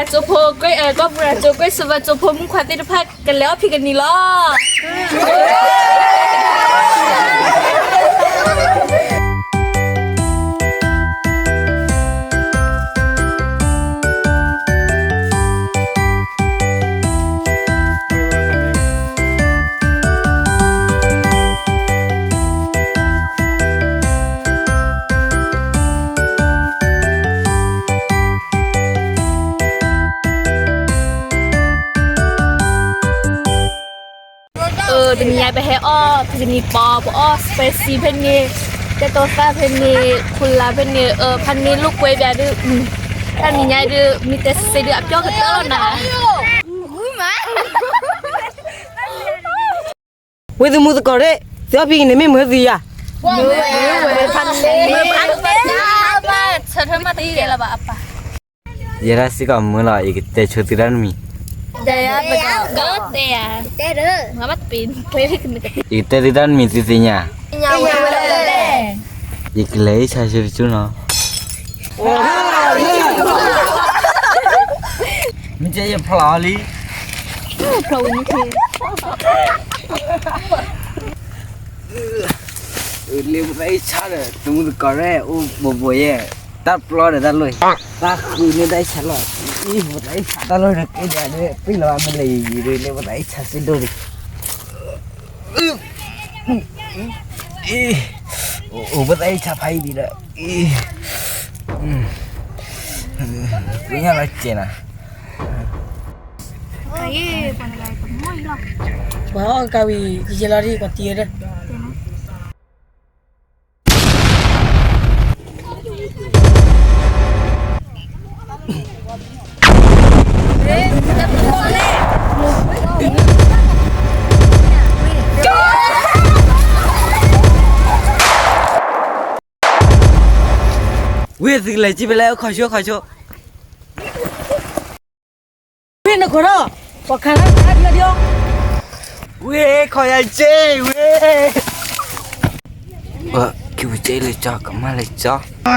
ကၠိဖိကွဲ ကီၢ်ပူၤ ကၠိကွဲ စၢဘၢ ကၠိဖိမုၣ်ခွါသ့ၣ်တဖၣ် ကလဲၤအီၣ်ဖံးကနံၤလီၤ. တနံၤညါပဟဲအီၣ်ဖံးကနံၤပီ ပအီၣ် spicy ဖဲန့ၣ်, တဲတီသၣ်ဖဲန့ၣ်, ခိလါဖဲန့ၣ်, ဖဲန့ၣ်လိာ်ကွဲပၠးဒုး, တနံၤညါဒုး မ့ၢ်တဲစ့ဒုး အပျီၢ်ကတၢၢ်လီၤနၤ. ဝ့ၢ်သုမူသကိးရဲၣ်, သုအီၣ်ဖံးကနံၤမ့ၢ်မုာ်သုယၤ, ဆၢထၢၣ်မးတကဲလၢၤဘၣ်အပၢ်. ယဲဒၣ်စ့ၢ်ကီးမုာ်လီၤ, ယကတဲဆိသုတၢ်တမံၤ, တဲယၤ, ယကတဲသုတၢ်တမံၤသုသ့ၣ်ညါ, ယကလဲၤဆါဆိတကၠူၢ်နီၤ. မ့ၢ်ကဲယဖျီလံ, ဖျီဝံၤမ့ၢ်ကဲ, လၢပသးအ့ၣ်ဆါဒီး တမူသကိးရဲၣ် အိၣ်ဘိးဘိးယဲၢ်, တၢ်ပျီဒီးတၢ်လီၢ်, တၢ်ဃုန့ၢ်တၢ်အ့ၣ်ဆါလီၤ, အံၤ ပသးအ့ၣ်ဆါတၢ်လီၢ်ဒီးကဲဒၣ်ဒီး ပ့ၣ်လီၤမ့ၢ်လဲၤယံၤယံၤဒီး လၢပသးအ့ၣ်ဆါစ့ဒိၣ်ဒံး, အံၤ, အိၣ်ပသးအ့ၣ်ဆါဖးယံၤဒံးဒီး, အံၤ, ပညၣ်လီၤကဲနၤ. ပှၤအီၣ်ကဝံၤ ယယဲလီၤဒ်ကီးတံၤဒီး, ဝ့ၢ်သုကလဲၤကံၣ်ဖဲလဲၣ် ခီဆိခီဆိ, ဝ့ၢ်နခိၣ်ထီၣ်, ပှၤခးလၢခးဒံးဒံး, ဝ့ၢ်ခီယၤက့ဝ့ၢ်, က့ဝ့ၢ်က့လၢကၠီ ကမၣ်လၢကၠီ.